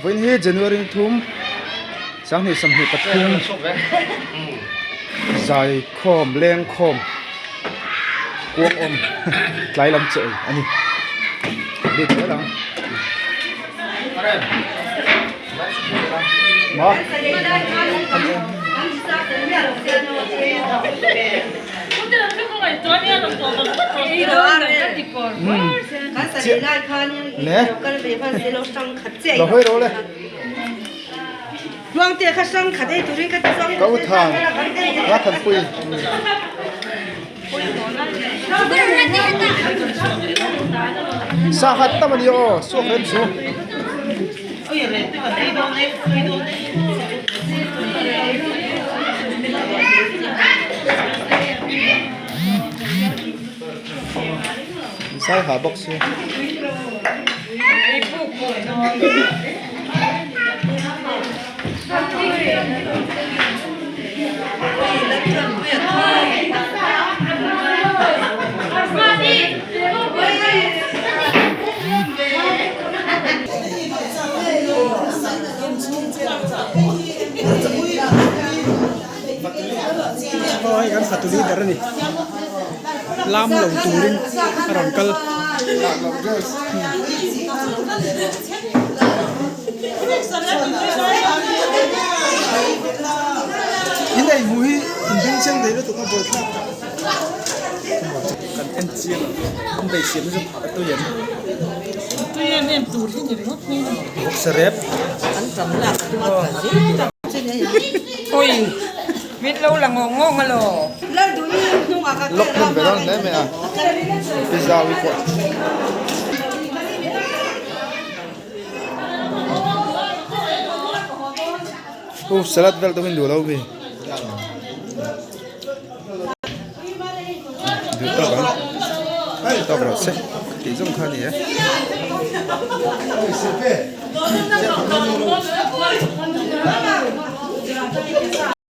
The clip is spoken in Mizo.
Vawiin hi January ni thum 2023 zaikhawm lengkhawm kuang awm tlai lam che ei a ni lut zel ang. Maw. Le. Lo hawi ro le. Ka u than nga than pui. Sa khat tam a ni aw suak rem chu. Sai ha bawk si. Aw hei kan fatu leader a ni lam lo turin a rawn kal. In ei hmuh hi in beng chiang thei lutuk a buaithlak tak kan en chiang ang an beisem chu a tui em tui em em tur hi ni ringawt mai a bawksa rep an tam lak a tum a oi min lo la ngawng ngawng alo lawk hmun ve dawn hle mai a pizza wi pawh. U salad vel te pawh hi an duh lo mi duh tawk ang duh tawk rawh se tih zawng kha a ni e.